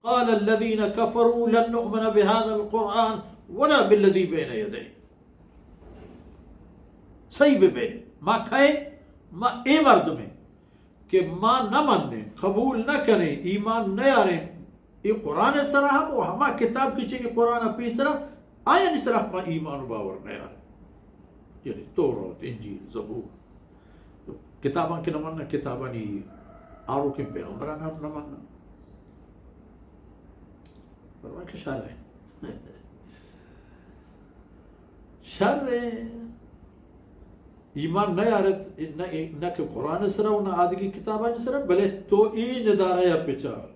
قال الذين كفروا لن نؤمن بهذا القرآن ولا بالذي بين يديه. صحیح بہ بے، ما کئے؟ ما اے مردمیں کہ ما نہ منیں، قبول نہ کنیں، ایمان نیاریں، اے قرآن سرا ہم و ہما کتاب کہ چہ اے قرآن پیسرا، آیانی سرا ما ایمان و باور نیاریں. یعنی توراۃ، انجیل، زبور، کتاباں کہ نہ مناں، کتابانی آروکیں پیغمبران ہم نہ مناں. فرمان کہ شر ایں. شر ایں. ایمان نیارت، نہ، نہ کہ قرآن سرا و نہ آدگی کتابانی سرا، بلے تو اے ندارہ یا پچار.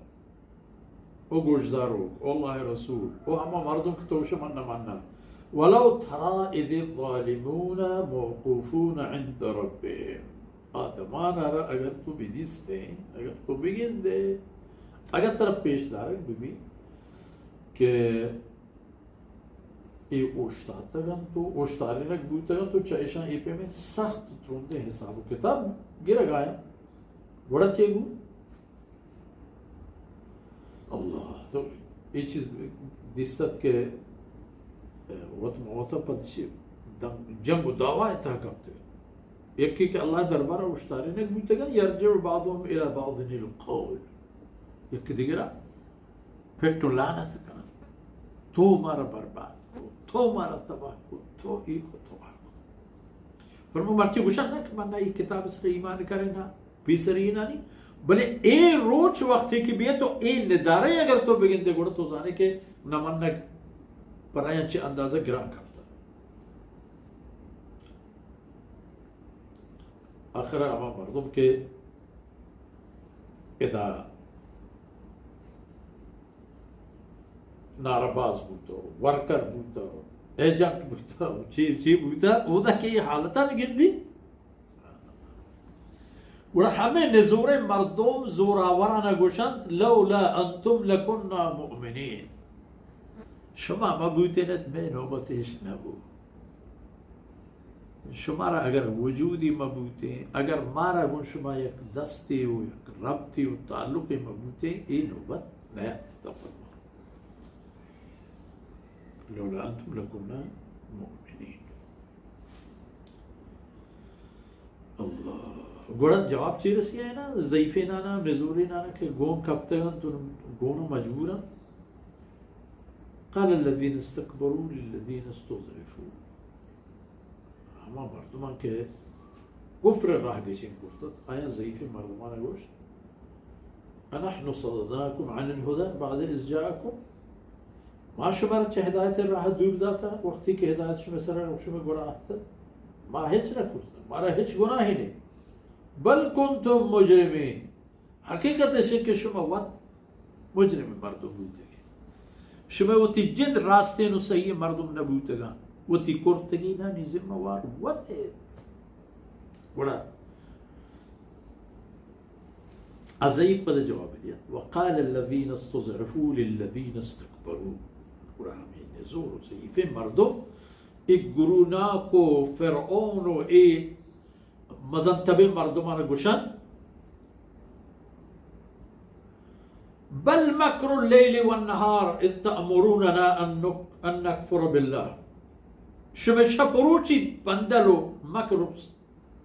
او گوشداروک، او اللہ رسول، او ہما مردم کہ تو شما نہ مناں. ولو ترى إذ الظالمون موقوفون عند ربهم. آ دمانا را اگر تو بدیستیں، اگر تو بگندے، اگر ترا پیش دارگ ببی کہ اے اوشتاتگ انت و اوشتارینگ بوتگ انت و چہ اشاں اے پیمیں سخت ترندیں حساب و کتاب گرگ آیاں. گڑا چے بو؟ اللہ، تو اے چیز دیستت کہ وت موت پد چی دم-، جنگ و دعوا تہا کپتگ. یکی کہ اللہ دربارا اوشتارینگ بوتگ انت، یرجع بعضهم إلى بعض القول. یک دگرا پٹ و لعنت کننت، تو مارا برباد کو، تو مارا تباہ کو، تو ای کو، تو آ کو. فرمو مرچی گوشن نہ کہ من نہ ای کتاب سر ایمان کرے نہ پیسرینانی، بلے اے روچ وقتی کہ بیئے تو اے ندارے اگر تو بگندے گڑا تو زانے کہ نہ منگ پرایا چہ اندازہ گران کپتا. آخر ہما مردم کہ ادا نعرہ باز بوتو، ورکر بوتو، ایجنٹ بوتو، چی، چی بوتو، اودا کہ یہ حالتان گندی. گڑا ہمے نزوریں مردم زوراورانا گوشنت، لولا انتم لکنا مؤمنین. شما مہ بوتینت، مئے نوبت اش نہ بو. شمارا اگر وجودی مہ بوتیں، اگر مارا گوں شما یک دستے و یک ربطے و تعلقے مہ بوتیں، اے نوبت نیاتتا. لولا انتم لکنا مؤمنین. اللہ. گڑا جواب چی رسی آئینا؟ ضعیفینانا، نزورینانا کہ گون کپتگن تو گون مجبورن. قال الذين استكبروا للذين استضعفوا. ہما مردمان کہ کفر راہ گچین کرتت، آیا ضعیف مردمان گوشت، أنحن صددناكم عن الهدى بعد إذ جاءكم؟ ما شما را چہ ہدایت راہ دور داتا، وقتی کہ ہدایت شما سر شما گناہ اتت؟ ما ہچ نہ کرتا، مارا ہچ گناہی نہیں. بل کنتم مجرمین. حقیقت اش کہ شما وت مجرم مردم بوتگے. شما وتی جند راستین و صحیح مردم نہ بوتگاں. وتی کرتگینانی ذمہ وار وت ایت. گڑا ضعیف پد جواب دیا، وقال الذين استضعفوا للذين استكبروا. گڑا ہمیں نزور و ضعیفیں مردم، اے گروناک و فرعون و اے مزن تبیں مردمان گوشن، بل مكر الليل والنهار إذ تأمروننا أن نك-، أن نكفر بالله. شمئے شپ و روچی بندل و مکر و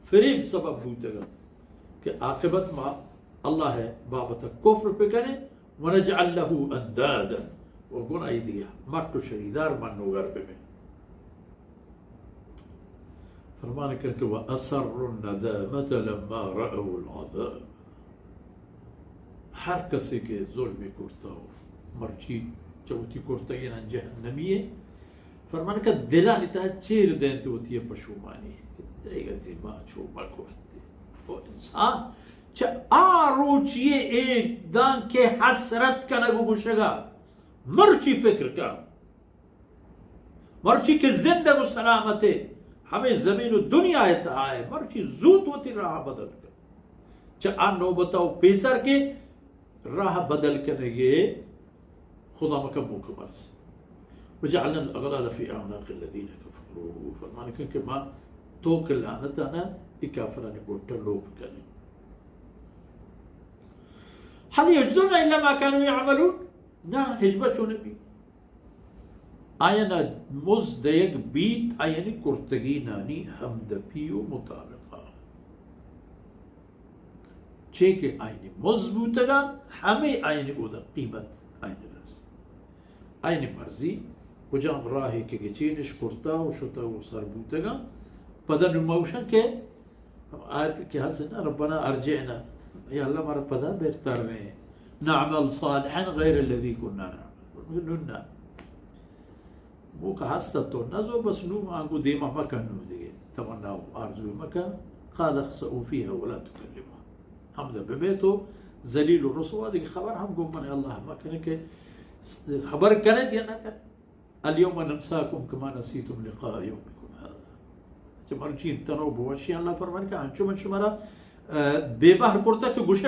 فریب سبب بوتگ انت کہ عاقبت ما اللہ ء بابت ء کفر بکنیں، ونجعل له اندادا، و گوں آئی دگہ مٹ و شریدار منوگر ببیں. فرمان کن کہ وأسروا الندامة لما رأوا العذاب. ہر کسے کہ ظلمے کرتا و مرچی چہ وتی کرتگیناں جہنمی ئے، فرمان کہ دلانی تہا چیر دینت وتی پشومانی کہ دریگتی ما چو مکرتی. او انسان چہ آ روچی اے دانکہ حسرت کنگ و گوشگا، مرچی فکر کن. مرچی کہ زندگ و سلامت ئے، ہمے زمین و دنیا ء تہا ئے، مرچی زوت وتی راہ بدل کن. چہ آ نوبت ء پیسر کہ راہ بدل کنگے خدا مکن موقع برس. وجعلنا الأغلال في أعناق الذين كفروا. فرمان کن کہ ما توک لعنتانا ای کافرانی گوٹا لوپ کنیں. هل يجزون إلا ما كانوا يعملون. نہ، ہچبر چو نہ بیت۔ آیانا مزد دئیگ بیت، آیانی کرتگینانی ہمدپی و مطابقا۔ چے کہ آیانی مزد بوتگاں، ہمے آیانی اودا قیمت آیانی رست۔ آیانی مرضی، کجام راہے کہ گچینش کرتا و شتا و سر بوتگاں، پدا نوں ما گوشاں کہ آیت کہ ہست نا، ربنا ارجعنا، یا اللہ مارا پدا بہتر نے، نعمل صالحا غیر الذی کنا نعمل۔ نوں نا۔ موقع ہست تو نزو، بس نوں آنگو دیما مکن، نوں دیگہ تمنا و آرزو مکن۔ قال اخسئوا فیها ولا تکلمون۔ ہمدا ببیت و ذلیل و رسوا، دیگہ خبر ہم گوں من اللہ مکن کہ خبر کنت یا نہ کنت۔ الیوم ننساکم کما نسیتم لقاء یومکم هذا۔ چہ مرچی تنو بوشی، اللہ فرمان کہ انچو من شمارا، اه، بے بہر کرتا کہ گوشے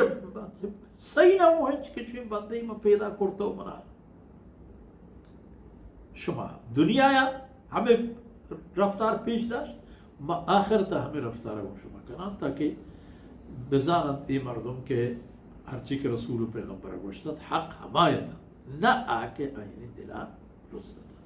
صحیح نہ ہو ہچ کہ چویں بندے من پیدا کرتا و منا شما دنیا یا ہمیں رفتار پیش داشت، ما آخرت ہمیں رفتار گوں شما کناں، تاکہ بزانت اے مردم کہ ہرچی کہ رسول و پیغمبر گوشتت حق ہمایت، نہ آ کہ آیانی دلا رستت۔